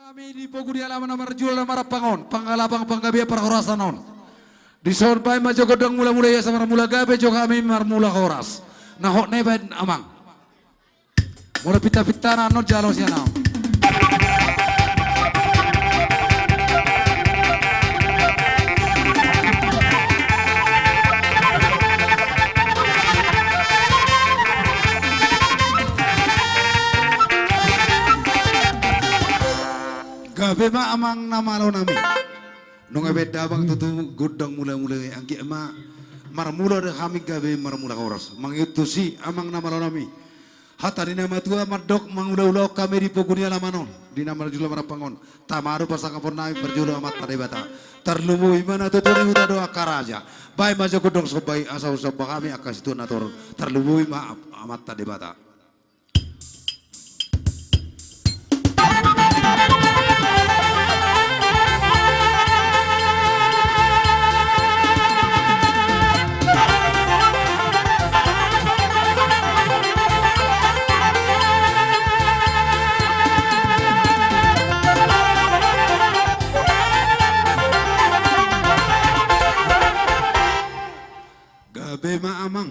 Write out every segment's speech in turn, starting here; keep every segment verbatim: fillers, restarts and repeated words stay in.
Hami di pogu ni alaman na marjula Marampang on, panggalabang panggabean parhorasan on. Dison baen ma jo gondang mulamula i asa marmula gabe jo hami marmula horas. Na hot na i baen amang. Molo pintapintana annon jalo sian ahu. Gabe ma amang na malo nami. Nunga baen damang tutu gondang mulamula i, anggiat ma marmula do hami gabe marmula horas. Mangihut tusi amang na malo nami. Hata ni na matua mandok mangulaulahon hami di pogu ni alaman on, di na marjula Marampang on. Tama do pasangapon nami parjolo Amanta Debata. Tarlumobi ma na tutu ni huta do angka raja. Baen ma jo gondang somba i asa husomba hami angka situan na torop. Tarlumobi ma Amanta Debata. Gabe ma amang.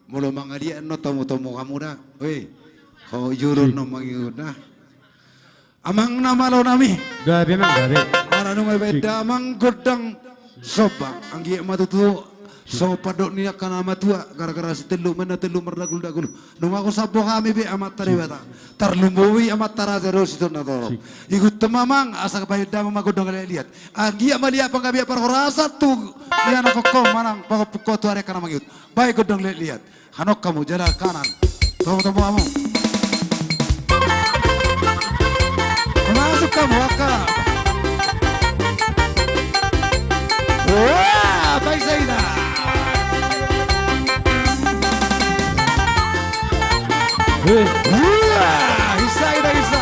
Molo mangaliat annon tomutomu hamu da. Oi. Ho jurun no mangihut da. Amang na malo nami. Gabe amang gabe. Ala nunga baen damang gondang somba. Anggiat ma tutu so pandok ni angka na matua gara-gara sitelluk ma na telluk mardaguldagul. Nunga husomba hami be Amanta Debata. Tarlumobi Amanta Raja do situan na torop. Ihuthon ma amang asa baen damang ma gondang liatliat. Anggiat ma liat panggabean parhorasan tu ianakhonhon manang pangompunhon tu ari angka na mangihut. Baen gondang liatliat. Hanok hamu jala kanan. Tomutomu hamu. Masuk hamu angka. Wah, baik saida. Wah, isa ida isa.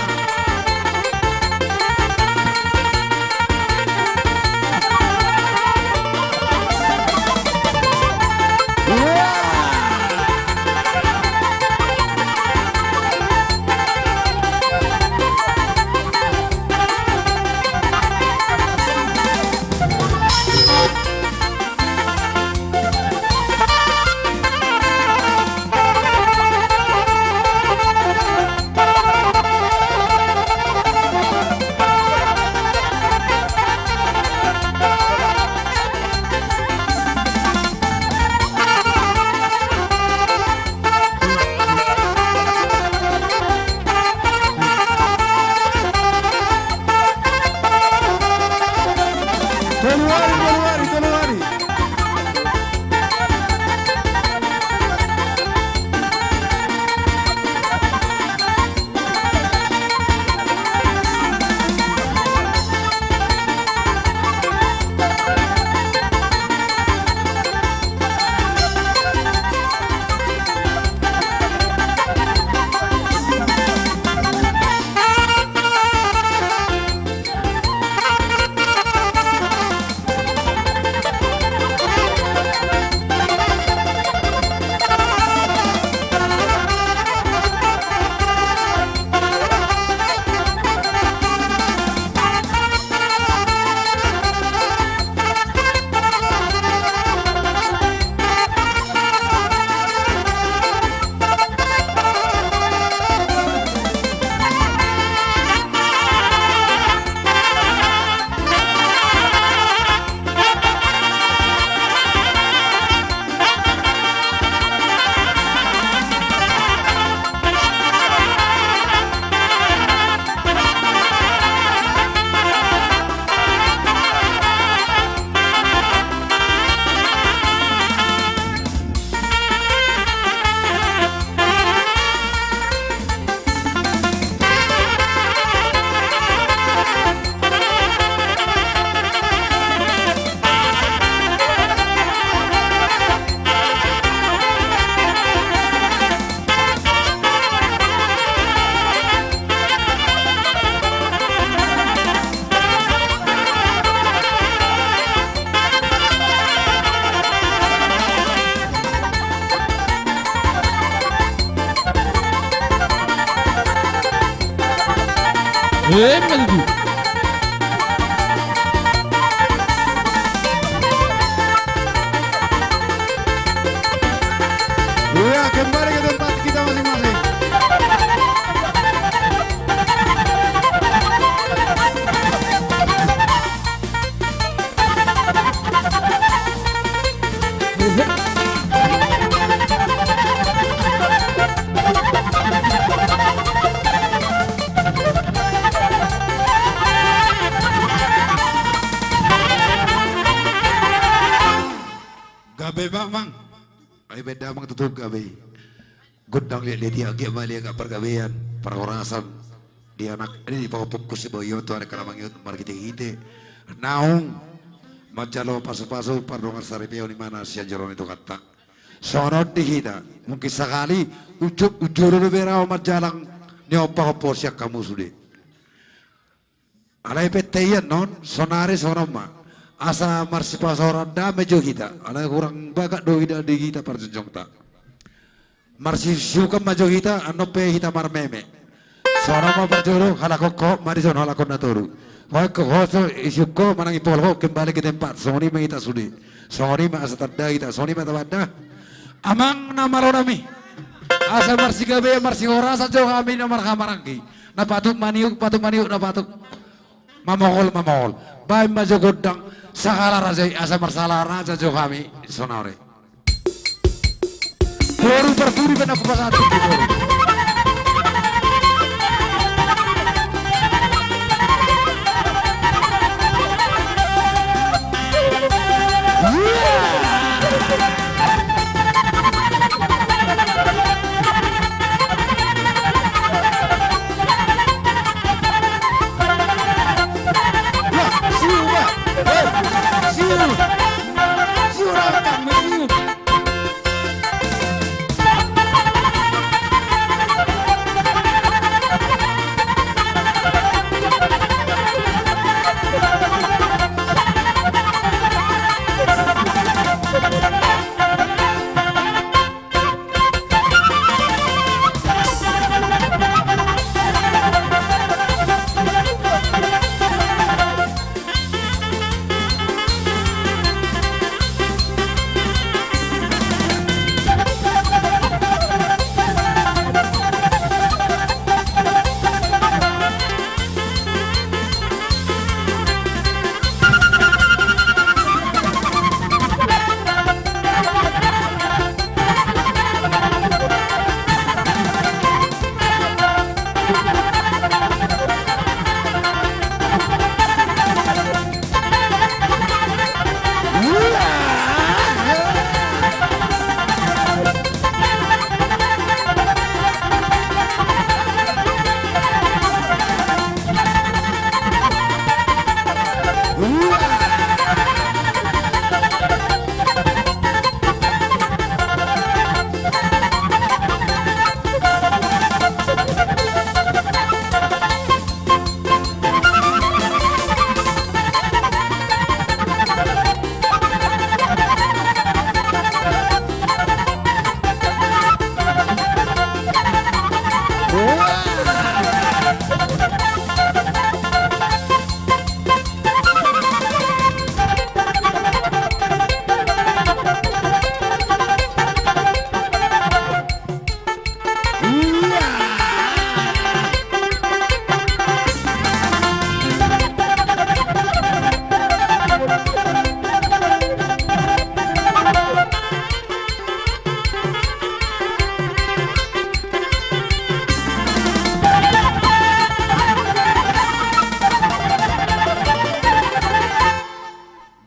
Tolu ari, tolu ari, tolu ari. Emma tutu. Baen ma amang. Ai baen damang tutu gabe i. Gondang liat-liat i, anggiat ma liat pargabean, parhorasan di anak, di pahompungku si Boyo tu anak na mangihut margite-gite. Naung manjalo pasu-pasu pardongan saripeon, imana sian joro ni Tuhanta. Songon on di hita, mungkin sakali uju-, ujur do bera manjalang ni on pahompu sian hamu sude. Alai pette ian non, sonari songon on ma. Asa marsipasaoran dame jo hita. Alai hurang bagak do hita di hita parjongjongta. Marsisiukan ma jo hita, annon pe hita marmeme. Songon on ma parjolo, halak on ho, ma dison halak on na tolu. Ho, ho, so, isiuk ho, manang ipol ho, kembali ke tempat. Songon i ma hita sude. Songon i ma asa tanda hita, songon i ma tanda. Amang na malo nami. Asa marsigabean, marsihorasan jo hami na marhahamaranggi. Na patuk maniuk, patuk maniuk, na patuk mamongol, mamongol. Baen ma jo gondang, sahala raja i, asa marsahala raja jo hami, sonari. Boru parpudi pe na papasahat tu boru.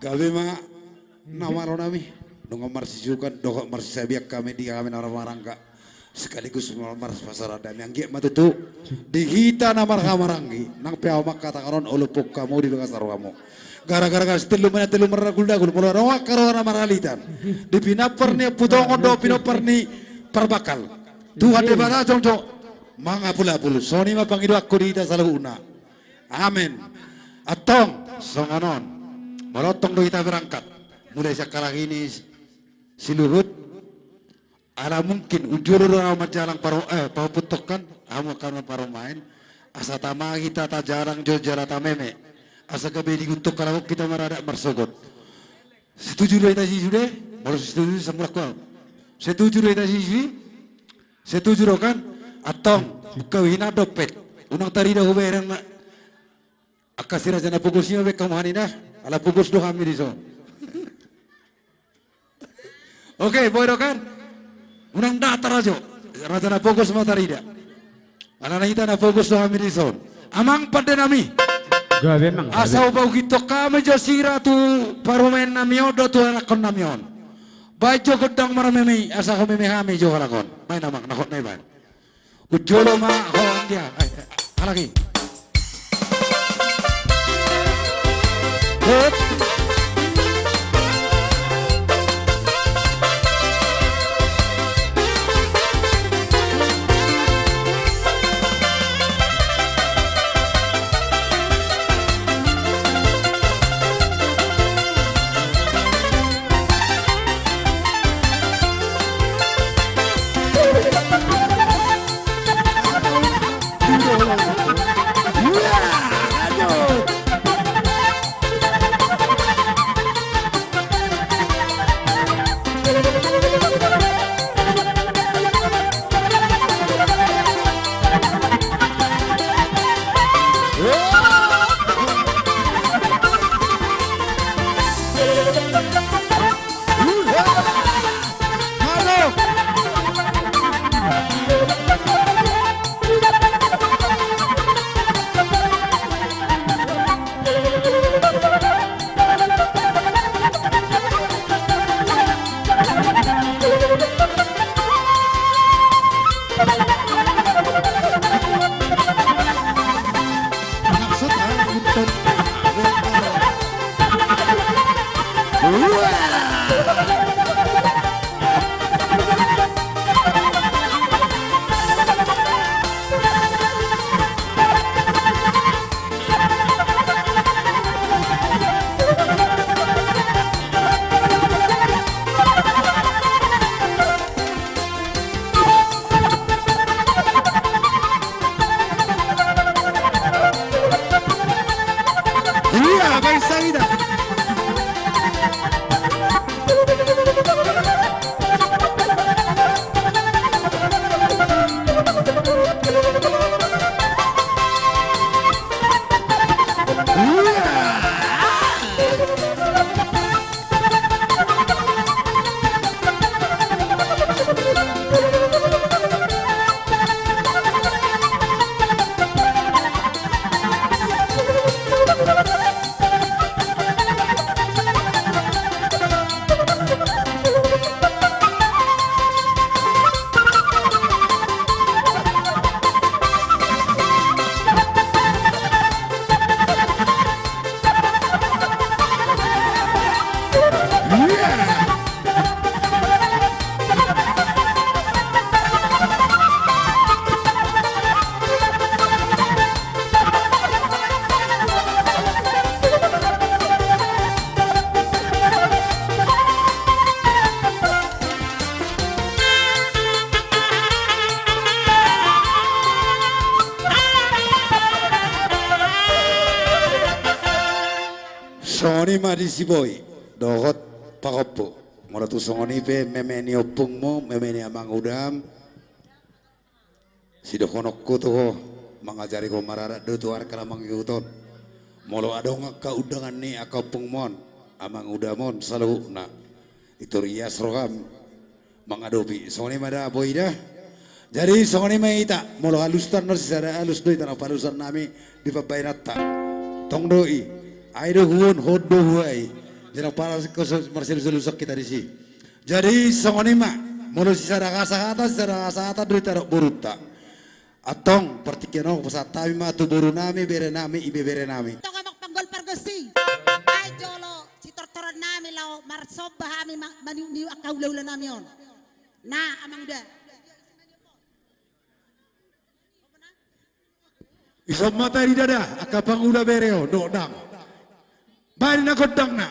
Gabe ma na malo nami. Nunga marsisukan dohot marsisabian hami di hami na marhahamaranggi. Sekaligus marsipasaoran dame, anggiat ma tutu di hita na marhahamaranggi, nang pe ahu mangkatahon on, olo pok hamu di bagasan rohamu. Gara-gara gabe tolu mena tolu marragul-dagul, molo adong angka roha na marhalitan, di pinampar ni ompu tongon dohot pinampar ni parbakal, Tuhan Debata jongjong mangapul-apul. Songon i ma pangidoanku di hita saluhutna. Amen. Antong songon on. Molo antong do hita berangkat, mulai sian halak i ni si Luhut. Ala mungkin ujur do ahu manjalang paro-, eh, pahompu tongkan, hamu angka na parumaen, asa tama hita tajalang jo jala tameme. Asa gabe diguntung halak on hita maradat marsogot. Setuju do hita disi sude? Molo setuju, samburanku ahu. Setuju do hita disi? Setuju do kan? Antong, buka hinan dompet. Unang tarida hubereng angka si raja na pogos i ma baen hamu haninna. Ala pogos do hami dison. Oke, boi do kan? Unang datar ajo. Raja na pogos ma tarida. Alana hita na pogos do hami dison. Amang pande nami. Gabe amang, gabe. Asa hupaungkithon hami jo sira tu parumaen nami on dohot tu anakkon nami on. Baen jo gondang marmeme i, asa humeme hami jo halak on. Baen amang, na hot na i baen. Ujolo ma ho anggia. Ai, ai, halak i. Hop. Ia, baen sahita. Songon i ma disi boi dohot pahompu. Molo tung songon i pe meme ni ompungmu, meme ni amangudam, sidohononku tu ho, mangajari ho mararat do tu arek na mangihut on. Molo adong angka undangan ni angka ompungmon, amangudamon saluhutna, itorias roham mangadopi. Songon i ma da boi da. Jadi songon i ma hita, molo alusta on sisada alus do hita na palusan nami di pambahenanta. Tong do i. Ai do huon, hot do huai. Jadi na palas ko so-, marsialusalusan hita disi. Jadi songon i ma, molo sisada hasahatan, sisada hasahatan do hita dohot borunta. Antong partingkian on pasahat hami ma tu boru nami, bere nami, ibebere nami. Antong amang panggol pargonsi. Ai jolo sitortoran nami laho marsomba hami ma-, maniukniuk angka hulahula nami on. Na amang da. Ison ma tadi da, angka pangula bere on dohot dang. Baen na gondangna.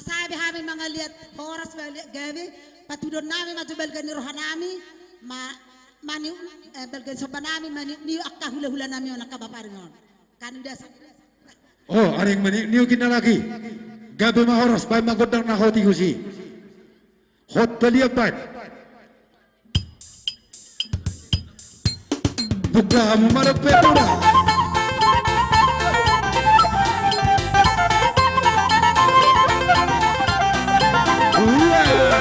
Sae be hami mangaliat horas, mangaliat gabe, patuduhon nami ma jo balga ni roha nami, ma, maniuk, eh, balga ni somba nami, maniuk-niuk angka hula-hula nami on, angka bapa ari on. Kan udah sa- Oh, aring maniuk-niuk inna lagi. Gabe ma horas, baen ma gondang na hot i husi. Hot talian baen. Buka hamu ma dope, uda. Uda.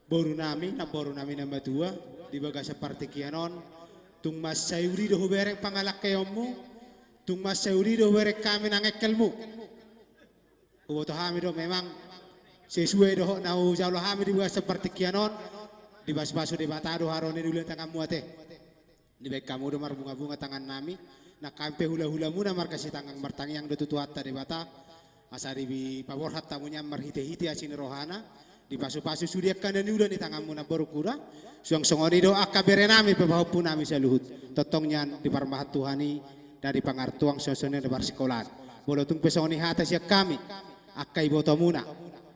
Boru nami, namboru nami na matua, di bagasan partingkian on, tung mansai uli do hubereng pangalangkeonmu, tung mansai uli do hubereng hami nang engkelmu. Huboto hami do memang sesuai dohot na hujalo hami di bagasan partingkian on, dipasupasu Debata do haroro ni uli tanganmu ate. Dibaen hamu do marbungabunga tangan nami, nang hami pe hulahulamuna marga Sitanggang martangiang do tu Tuhanta Debata, asa dipaborhat hamu nian marhitehite asi ni rohana, dipasupasu sude angka na niula ni tanganmuna boru hura, suang songon i do angka bere nami pe pahompu nami saluhut, tongtong nian diparmahan Tuhan i, na dipangartuang songon i na parsikolaan. Molo tung pe songon i hata sian hami, angka ibotomuna,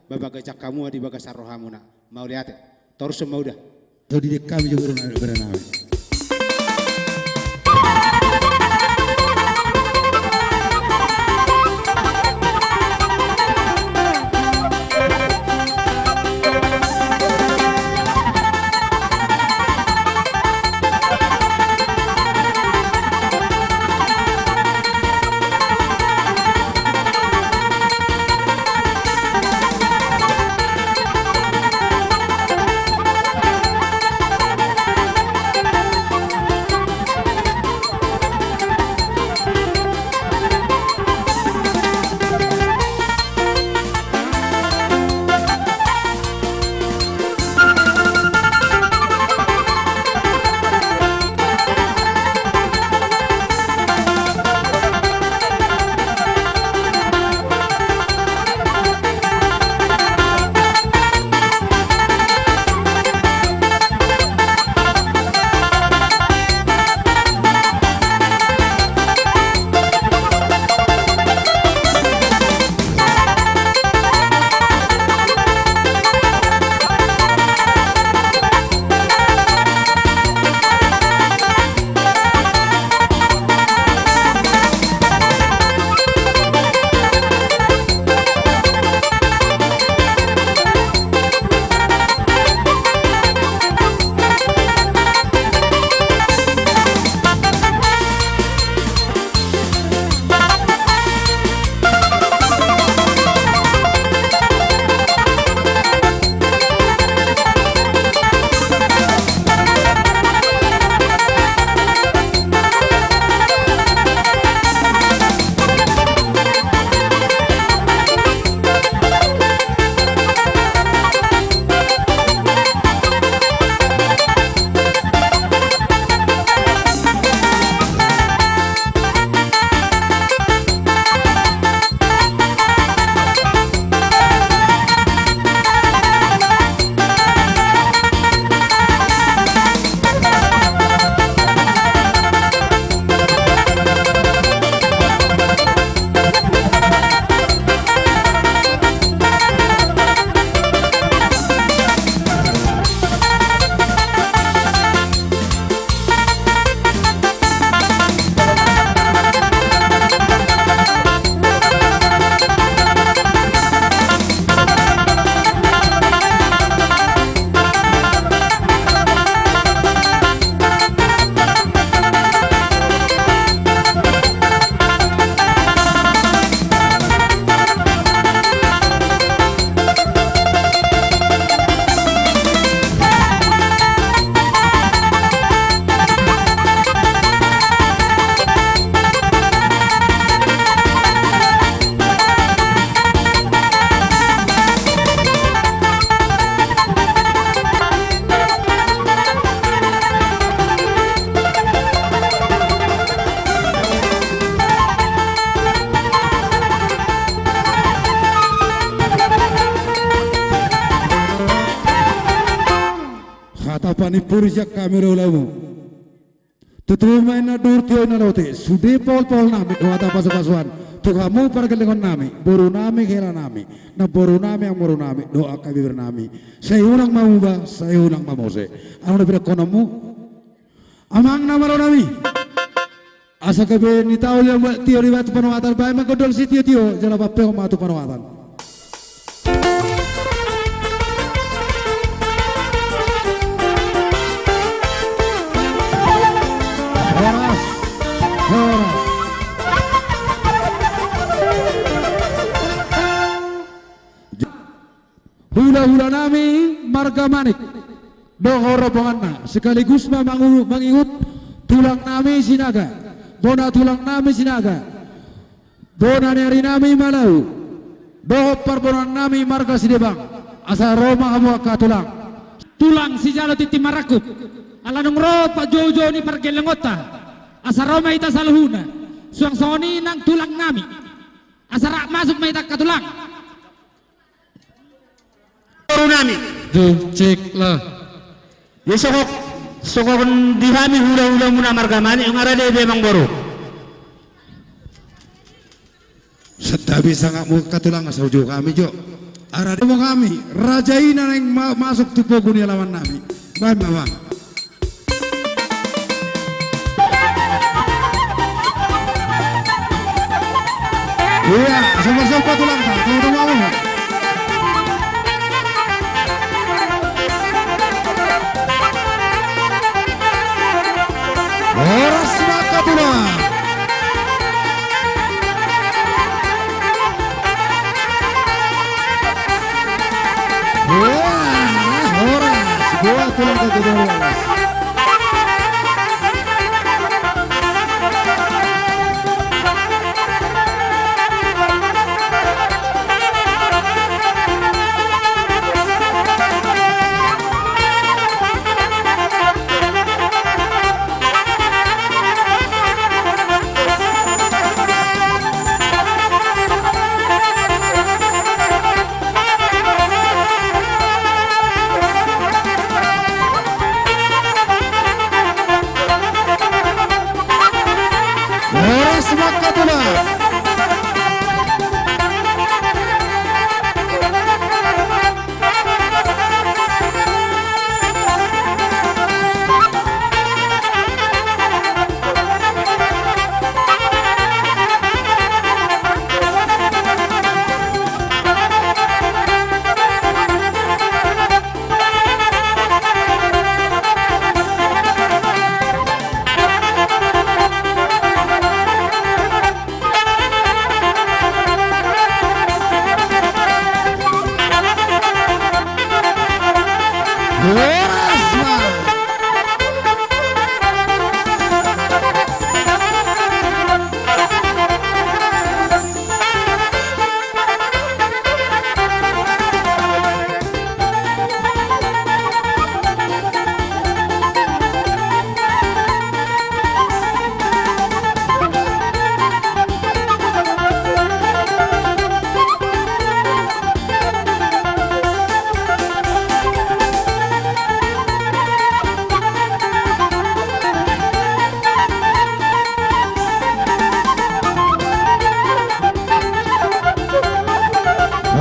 babaga jangkamuna di bagasan rohamuna. Mauliate. Torus ma uda. Todi dek hami jo boru nami, bere nami. Hata panimpuli sian hami do ulamu. Tutu ma inna duhur tio inna lote, sude paholpahol nami dohot hata pasupasuan tu hamu pargellengon nami, boru nami, hela nami, namboru nami, amangboru nami dohot angka ibebere nami. Sai unang ma muba, sai unang ma mose. Aha na pinahanhononmu? Amang na malo nami. Asa gabe ni taon liang buat tio dibaen tu Panoatan, baen ma gondang sitiotio jala pampehon ma tu Panoatan. Horas. Horas. Hulahula nami marga Manik dohot rombonganna, sekaligus ma mangu-, mangingot tulang nami Sinaga, bona tulang nami Sinaga, bona ni ari nami Malau, dohot parbonaon nami marga Sidebang, asa ro ma hamu angka tulang. Tulang sijalo tintin marangkup, ala nunga ro panjou-jou ni pargellengonta, asa ro ma hita saluhutna, suang songon i nang tulang nami, asa rap masuk ma hita angka tulang. Boru nami. Duh, cek lah. Ia sokok, sokok di hami hula-hula muna marga Manik, nunga rade be amang boru. Santabi sangap mu angka tulang, asa ujou hami jo. Rade ma hami, raja i na naeng ma-, masuk tu pogu ni alaman nami. Baen ma, Bang. Ia, somba-somba tulang, tau-tau mau. Horas ma angka tulang. Wah, horas. Buat tulang, horas. Horas ma angka tulang.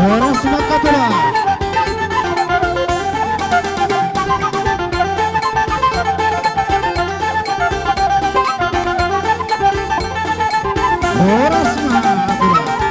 Horas ma angka tulang. Horas ma angka tulang.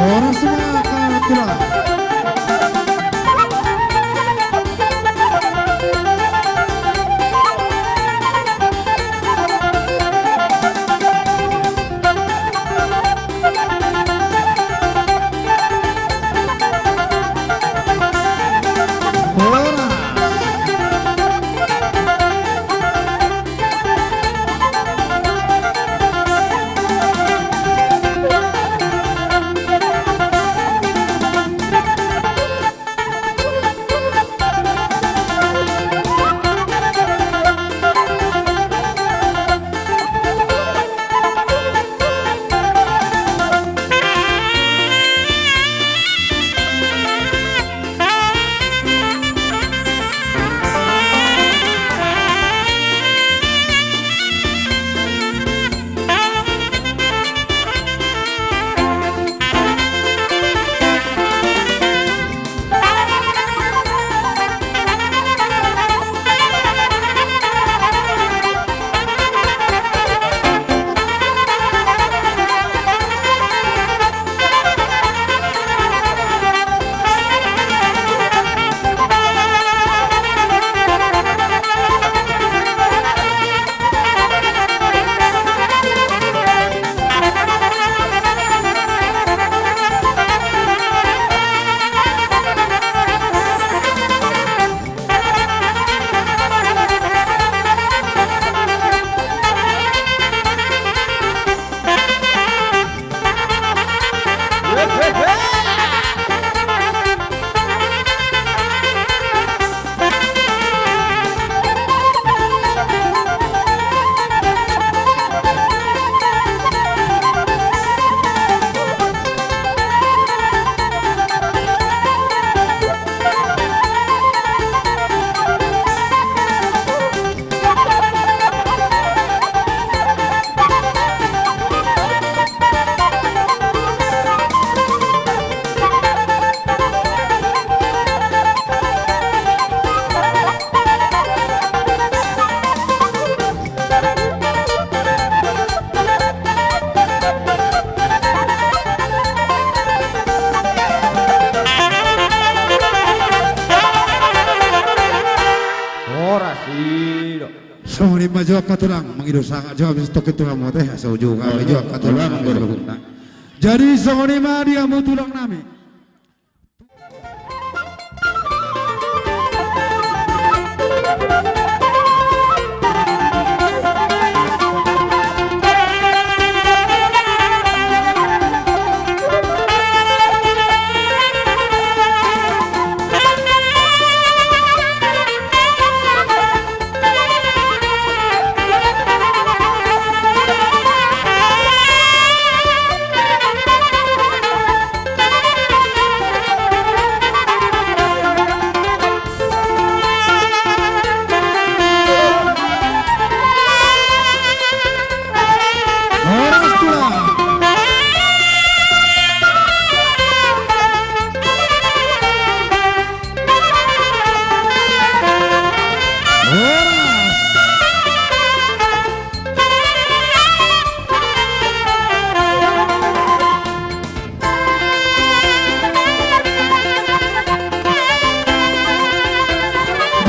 Horas ma angka tulang. Angka tulang, mangido sangap jo hami, sitongkin tu hamu ate, asa uju hami jo angka tulang. Jadi songon i ma di hamu tulang nami.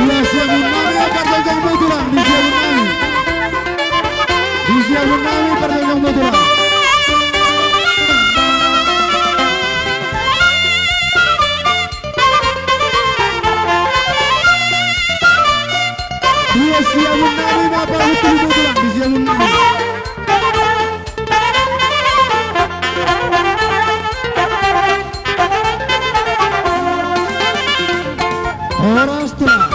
Di siamun nami, parjolo jongjong ma tulang, di siamun nami. Di siamun nami, parjolo jongjong ma tulang. Di siamun nami ma, parhuttu ma tulang, di siamun nami. Horas tulang.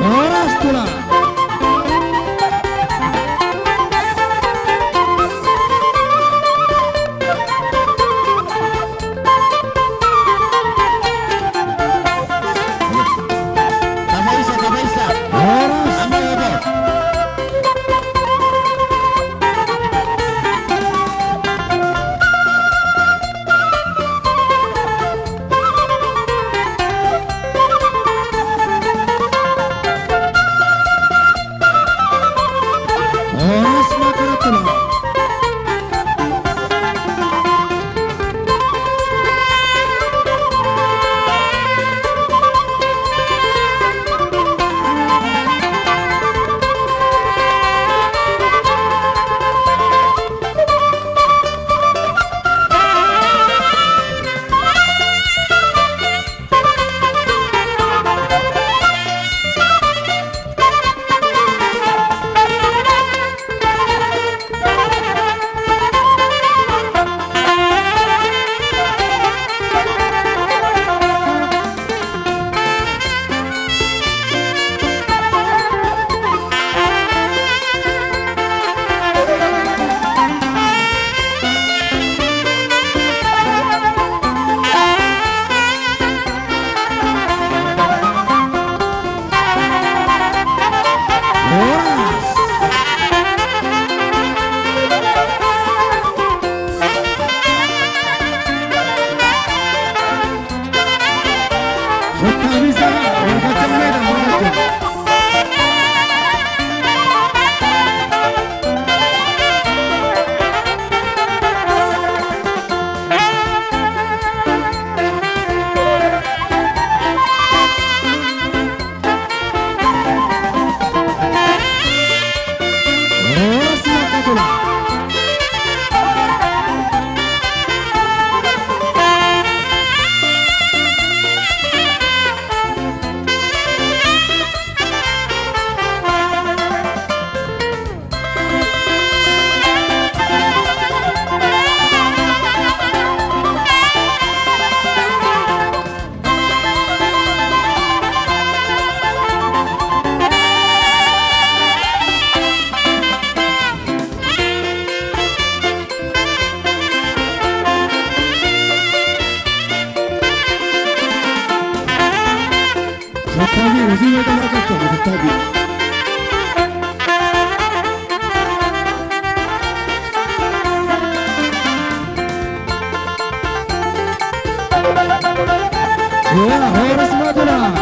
Horas tulang. Tapaisa, tapaisa. Horas. Ama oto. Horas ma tulang. Horas ma tulang.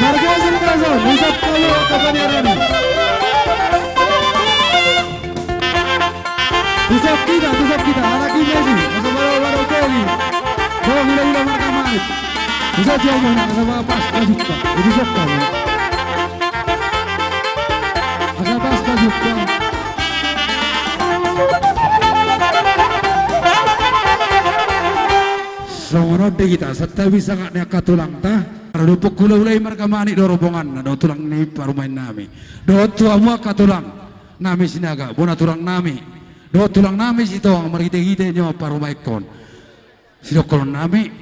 Marga Sirgaso, pusat kamu ke Paniarani. Pusat kita, pusat kita, anak ini sih, masa baru-baru kali. Bawa gila-gila marga Manit. Pusat jauh mana, masa bawa pas, pas kita. Itu pusat kamu. Masa pas, pas kita. Songon on do hita, santabi sangap ni angka tulangta. Ro dohot hula-hula i marga Manit do rombonganna, dohot tulang ni parumaen nami. Dohot tu hamu angka tulang nami Sinaga, bona tulang nami. Dohot tulang nami Sitohang, marhite-hite nyo parumaenkon. Sidok holong nami.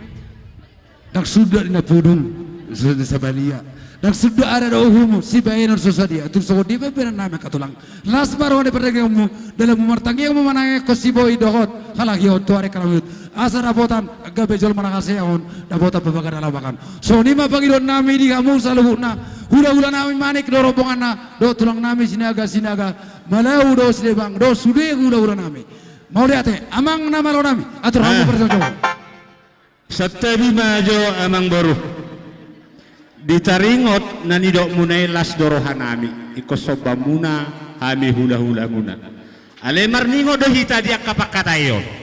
Ndang suda di na pudung, suda di Sabalia. Ndang suda ada do uhum, sibaenon so sadia. Tung songon dia pe baenon nami angka tulang. Las ma roha ni pardaganganmu, dalanmu martangiang ma manangihon siboi dohot halahion tu ari na mangihut. Asa dapotan gabe jolma na hasea on, dapotan pabagaran na laho makan. Songon i ma pangidoan nami di hamu saluhutna, hula-hula nami Manit do rombonganna, dohot tulang nami Sinaga, Sinaga, Malau dohot Sidebang, dohot sude hula-hula nami. Mauliate, amang na malo nami, atur hamu parjolo. Santabi ma jo amangboru. Di taringot na nidokmuna i las do rohanami, ingkon sombaonmuna hami hula-hulamuna. Alai marningot do hita di angka pangkataion.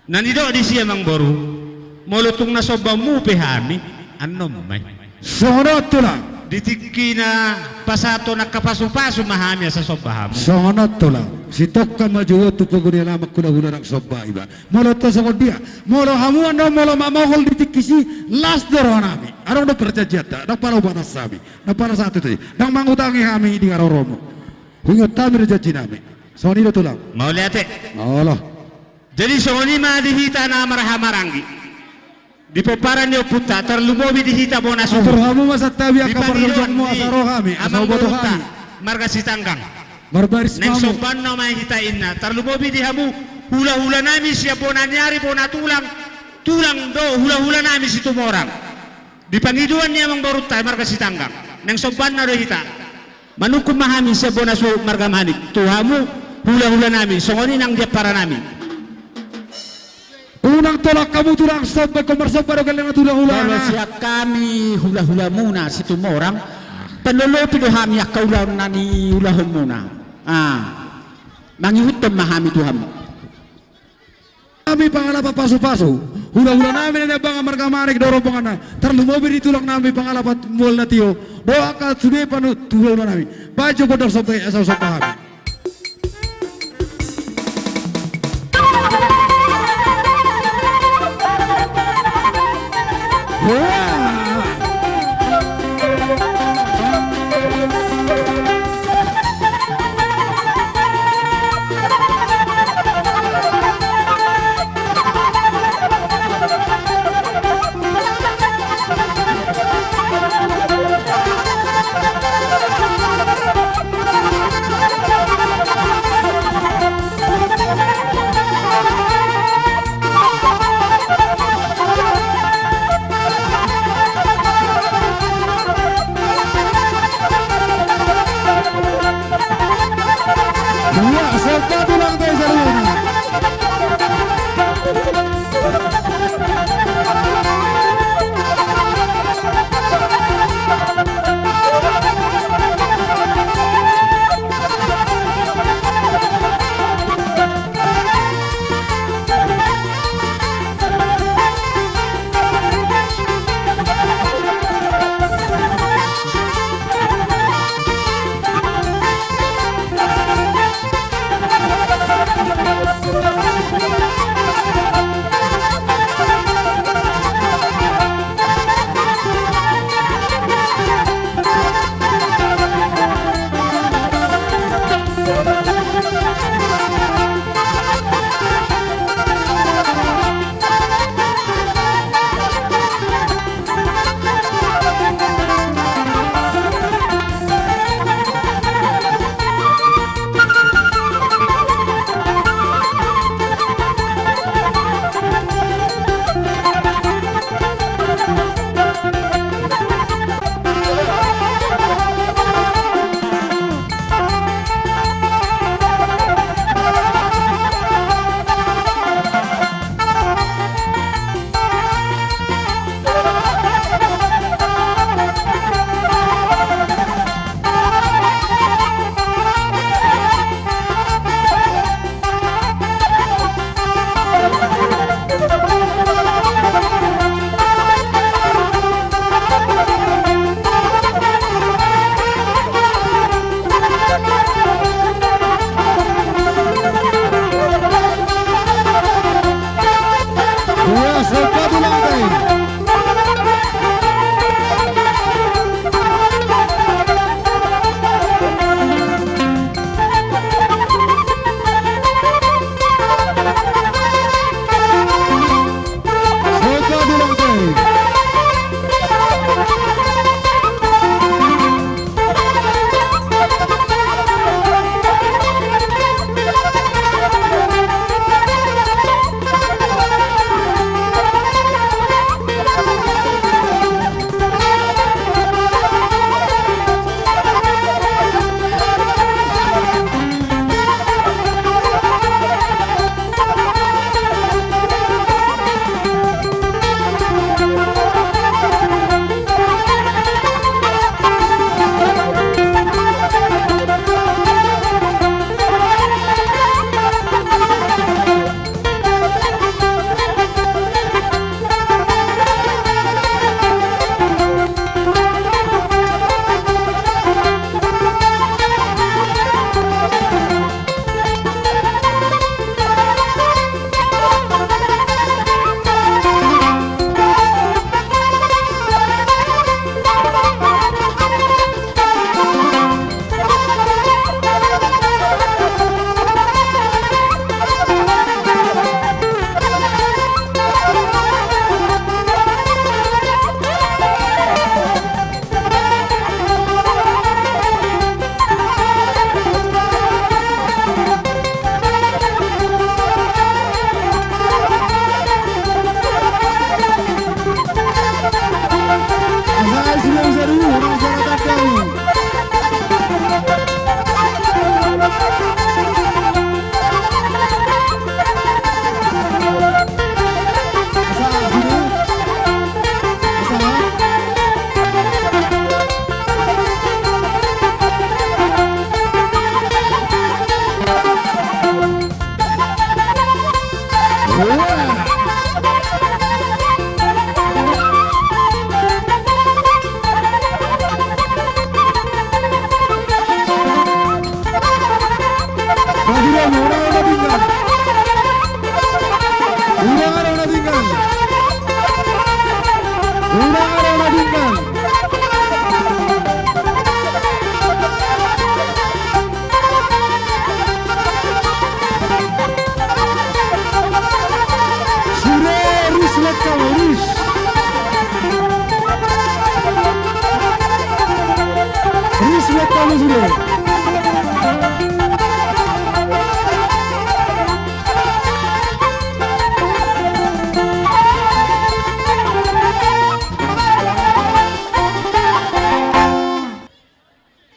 Na nidok disi amangboru, molo tung na sombaonmu pe hami, annon ma i. Songon on tulang. Di tingki na pasahathon angka pasu-pasu ma hami asa somba hamu. Songon on tulang. Sitongka ma jo tu pogu ni alaman hula-hula nang somba iba. Molo tung songon dia. Molo hamu annon molo mamongol di tingki si las do rohanami. Adong do parjanjianta. Ndang pala hubatas hami. Ndang pala satu tadi. Ndang mangutangi hami di haroromu. Huingot hami do janjinami. Songon i do tulang. Mauliate. Olo. Jadi songon i ma di hita na marhahamaranggi. Di pomparan ni ompunta, tarlumobi di hita bona suhut. Atur hamu ma santabi angka parjolo ni asa ro hami, asa huboto hami. Marga Sitanggang. Marbaris ma hamu. Naeng sombaonna ma hita inna, tarlumobi di hamu hula-hula nami sian bona ni ari, bona tulang, tulang dohot hula-hula nami Situmorang. Di pangidoan ni amangborunta marga Sitanggang. Nang sombanna do hita. Manungkun ma hami sian bona suhut marga Manik tu hamu hulahulanami, songon i nang di amparanami. Unang tolap hamu tulang somba, ingkon marsomba do gellengna tu hulahulana. Molo sian hami hulahulamuna Situmorang, tarlumobi do hami angka ulaon na niulahonmuna. Ah, mangihuthon ma hami tu hamu. Hami pangalapan pasupasu, hulahulanami na niambangan marga Manik dohot rombonganna, tarlumobi di tulangnami pangalapan mual na tio, dohot angka sude panu tu hulahulanami. Baen jo gondang somba i asa somba hami.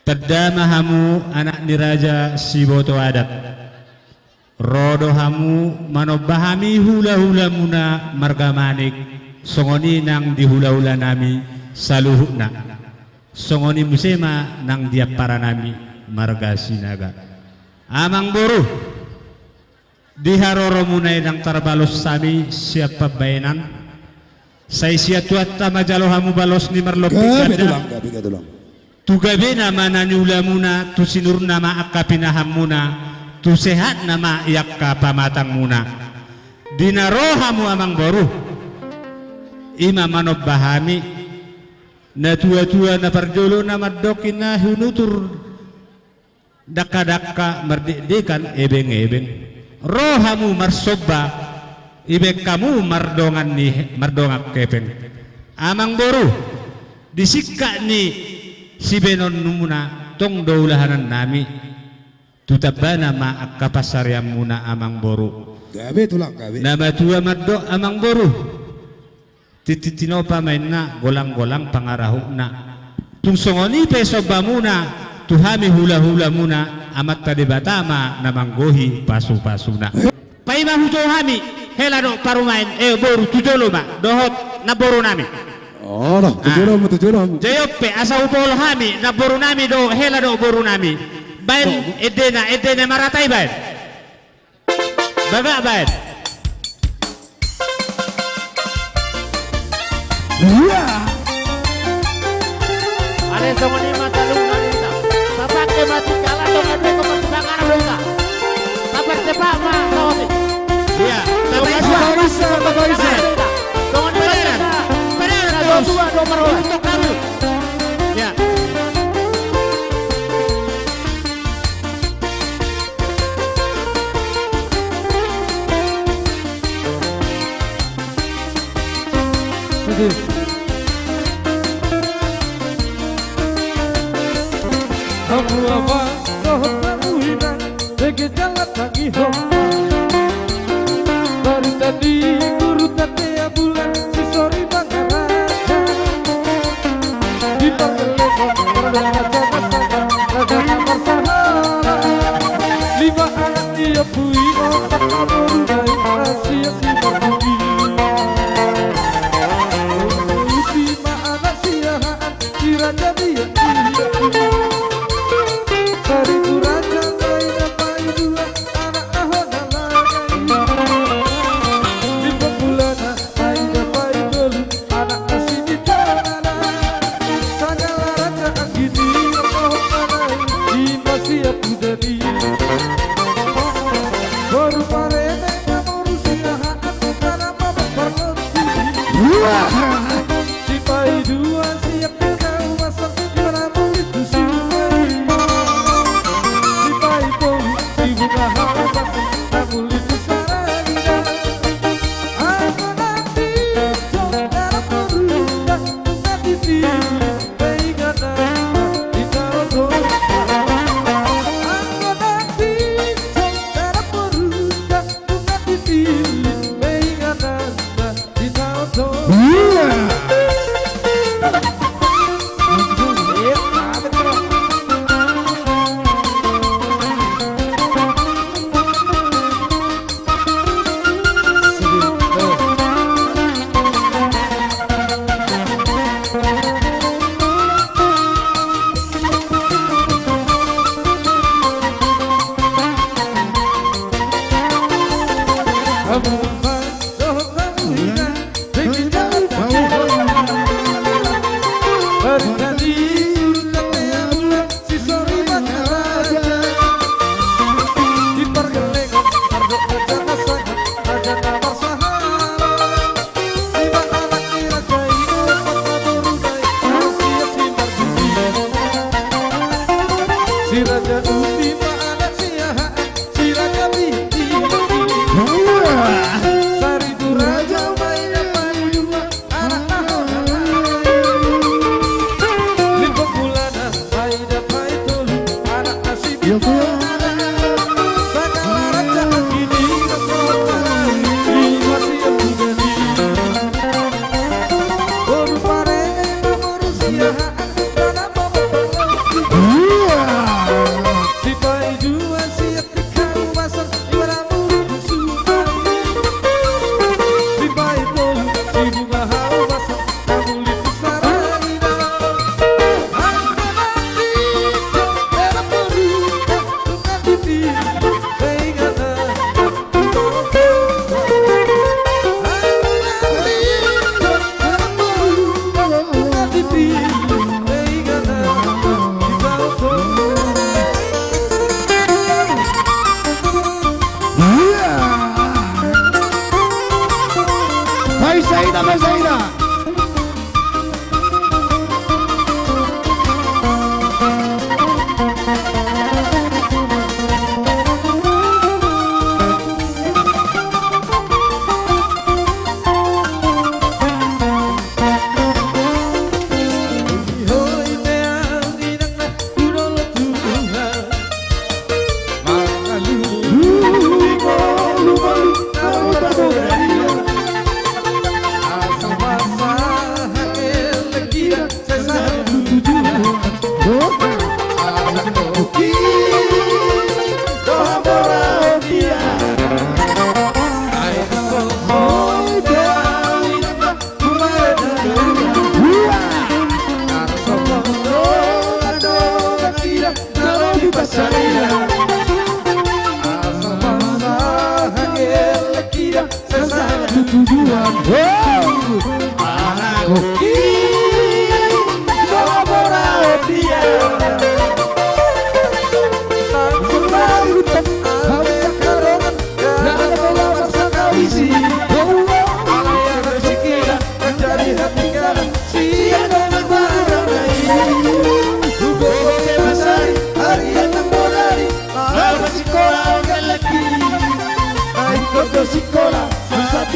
Tanda ma hamu anak ni raja siboto adat. Ro do hamu manomba hami hulahulamuna marga Manik, songon i nang di hulahulanami saluhutna. Songon i muse ma nang di amparanami marga Sinaga. Amangboru, di haroromuna i ndang tarbalos hami sian pambahenan. Sai sian Tuhanta ma jalo hamu balos ni marlompit ganda. Gabe tulang, gabe, gabe tulang. Tu gabena ma na niulamuna, tu sinurna ma angka pinahanmuna, tu sehatna ma i angka pamatangmuna. Di na ro hamu amangboru, i ma manomba hami. Natuatua na parjolo na mandok i na hunutur. Dakka-dakka mardekdekan ebeng-ebeng. Ro hamu marsomba, ibaen hamu mardongan ni, mardongan hepeng. Amangboru, di singkat ni sibaenonmuna tong do ulahanannami. Tu tambana ma angka pansarianmuna amangboru. Gabe tulang, gabe. Na matua mandok amangboru. Tintin tinopa ma inna, golang-golang pangarahutna. Tung songon i pe sombamuna tu hami hulahulamuna, Amanta Debata ma na manggohi pasupasuna. Paima hujou hami hela dohot parumaen, eh, boru tu jolo ma dohot namborunami. Olo, tu jolo ma, tu jolo ma. Jei on pe asa hupaul hami namborunami do hela dohot borunami. Baen endena, endena marata i baen. Bagak baen. Iya. Ale songon i ma saluhutna dita. Tapake ma tingki ala tongan beko pasti pangaran do hita. Taparsepak ma saotik. Iya. Tapaisa, tapaisa. Songon i ma. Padahal dos. Dua, dua, dua, dua. Iya. Hamu amang dohot hamu inang, dege jala tangihon. Barita ni guru tatea bulan, si sori mangaraja. Di pargellengon, pargellengon raja na sangap, raja na marsahala. Lima anak ni ompu i opat na boru nai, raja si Marduki. Lima anak si Ahaan, si Raja Bian, si Raja Bian. Saribu raja, Maida Paidua, anak na hona lagai. Limpa Mulana, Maida Paitolu, anak na sinitongana. Sagala raja anggi ni roha manai, ima siap pudani. Boru pareme na boru si Ahaan, bukan apa parloti. Wah. Si Paidua siap di kawasan, di mana muli tu sungai. Si Paitolu, si bunga halapasan, na muli tu saragina. Anggo na pinjol dalam rumah, na dipilih, na inganan, di dalam rumah. Anggo na pinjol dalam rumah, na dipilih, na inganan, na Iya. Si Raja Uti ma anak si Ahaan, si Raja Bian. Saribu raja, Maida Paidua, anak na hona lagai. Limpa Mulana, Maida Paitolu,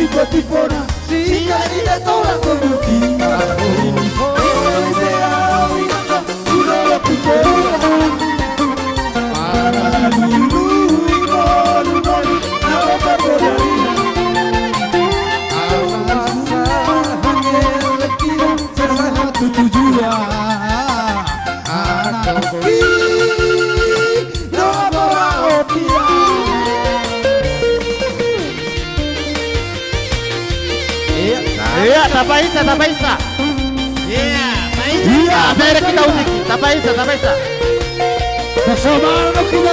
Tiba-tiba na singkat ida tolak koduki. Tujuan anak. Iya, tapaisa, tapaisa. Iya, tapaisa. Iya, merek kita unik. Tapaisa, tapaisa. Bersama anak kita.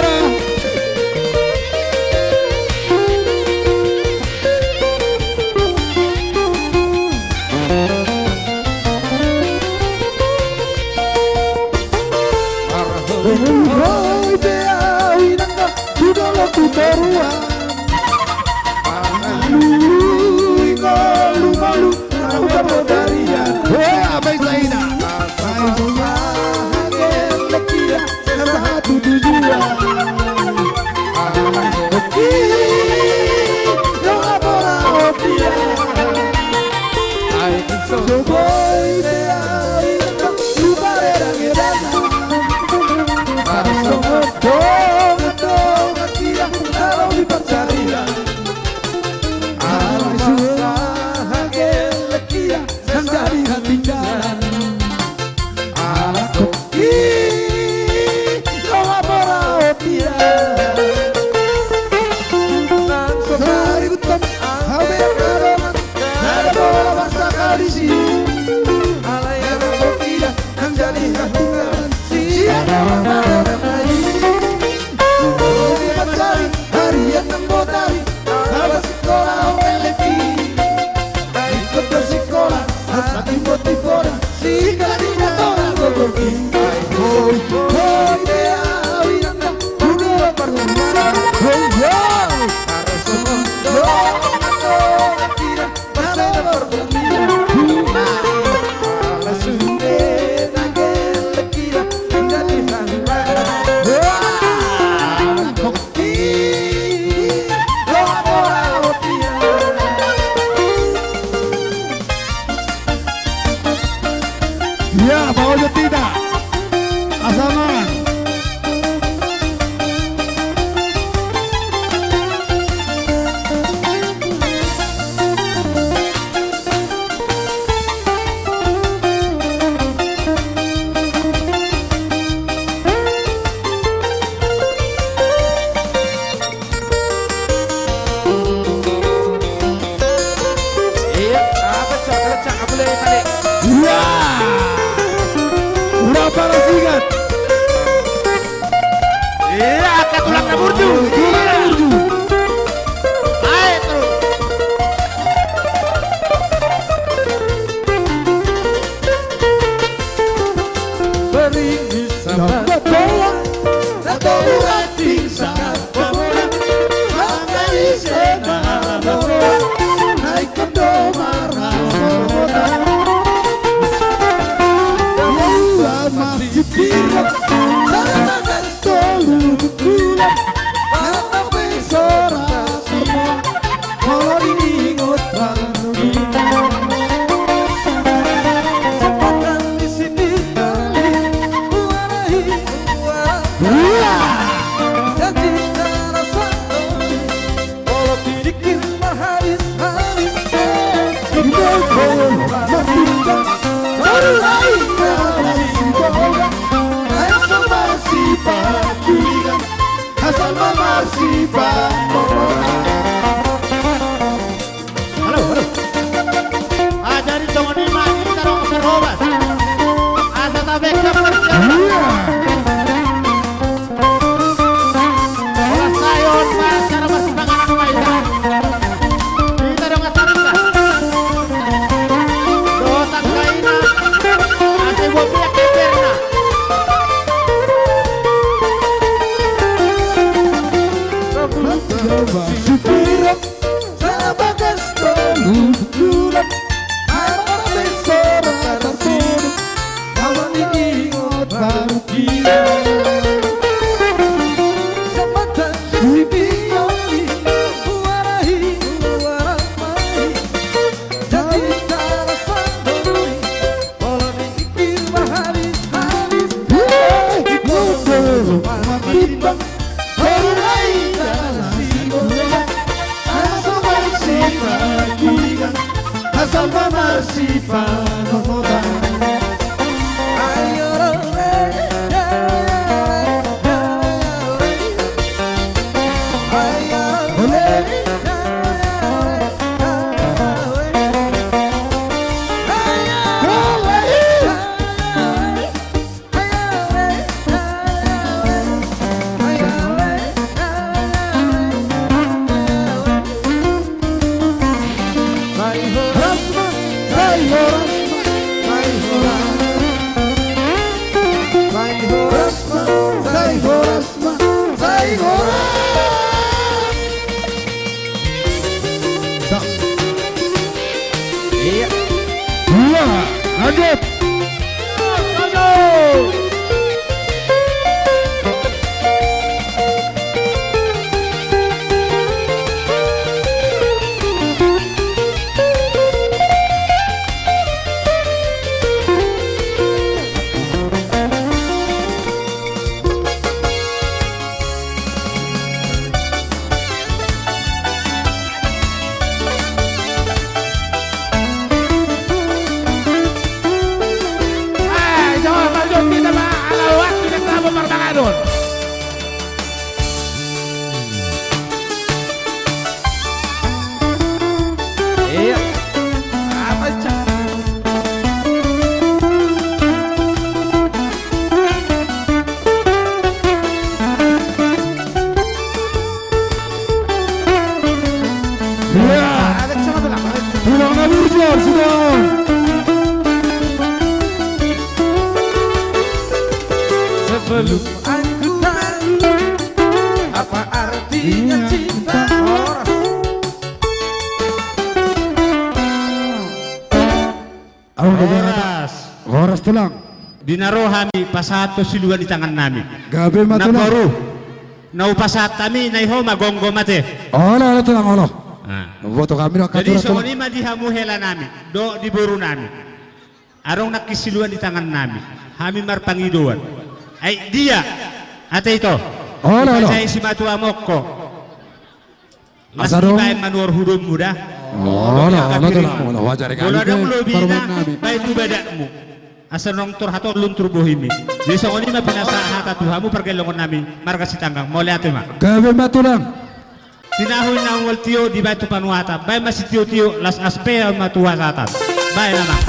Marhoi be au inang na tu dolok tu toruan. Mangalului ngolu-ngolu na hubodarian. Hei, apaisa ina? Apaisa hagel lekia. Satu tujuan. Oke. Yo, apa dia? Ai, so boy, dia, lu bare, dia, dia. Asal dong, dong, dia, kalau di pacaran. Asal hagel lekia. Nang jadi hatinggalan. Ala kopi. Kau apa raut dia? Nang sosari utam. Haber kadoman. Nada bola basa kalisi. Ala yang kopi dah. Nang jadi hatinggalan. Siapa yang ada lagi? Mencari harian nang botari. Abas sikola omeleki. Ikut do sikola, asa timbot di bola. Singkat inda tolak gogoki. Hoi, hoi, dia, winanda, udah parhumana. Hoi, hoi. Harus semua, doa, doa, tidak, masa berpemilu. Huma, ala sunde, nagel, kira, inda di hangga. Wah, iya, bau jo tidak. Asal mangan. Iya, apa cak, lecak, apa lagi tadi? Iya. Udah panas ingat. Iya, angkat tulang na burju. Tulang na burju. Ayo terus. Beri di sambat bola, atau ranting sangat bola, maka ise na ala bola, naik kendo marah bola. Bola masih bilang, sama kan Tolu bulan, anak pe sora semua. Molo diingot baru diingat. Sepatan di sini kali, buarai buarai. Iya. Janji rasa. Molo pidikir marhabis-habis, eh. Di bawah martinda, baru lain nasi bola. Ayo sama si Panduingan, asal mamar si Pandoran. Halo, halo. Ah, jadi tongon i ma, kita dong, Mister Hobas. Asa tabek, iya. Sa-, iya. Dua, lanjut. Tulang na burju, sudah. Sebelum aku tahu apa artinya cinta. Horas. Horas. Horas, tulang. Di na ro hami pasahat ho siluan ni tangannami. Gabe ma, tulang. Namboru, na hupasahat hami na i ho ma, gomgom ate. Olo, olo, tulang, olo. Boto hami do angka aturan, tulang. Jadi songon i ma di hamu helanami dohot di borunami. Adong nangkin siluan ni tangannami, hami marpangidoan. Ai dia ate, ito. Olo, olo. Dipajai simatua mongko. Asa adong. Dibaen manuhor hudonmu da. Olo, olo, tulang, olo. Molo adong lobina, baen tu badakmu. Asa naung tor hatolon tu bohimi. Jadi songon i ma pinasahat hata tu hamu pargelongonnami marga Sitanggang. Mauliate ma. Gabe ma, tulang. Tinahu na ungol tio dibaen tu panuatan, baen ma sitiotio, las aspea ma tu hasahatan. Baen, amang.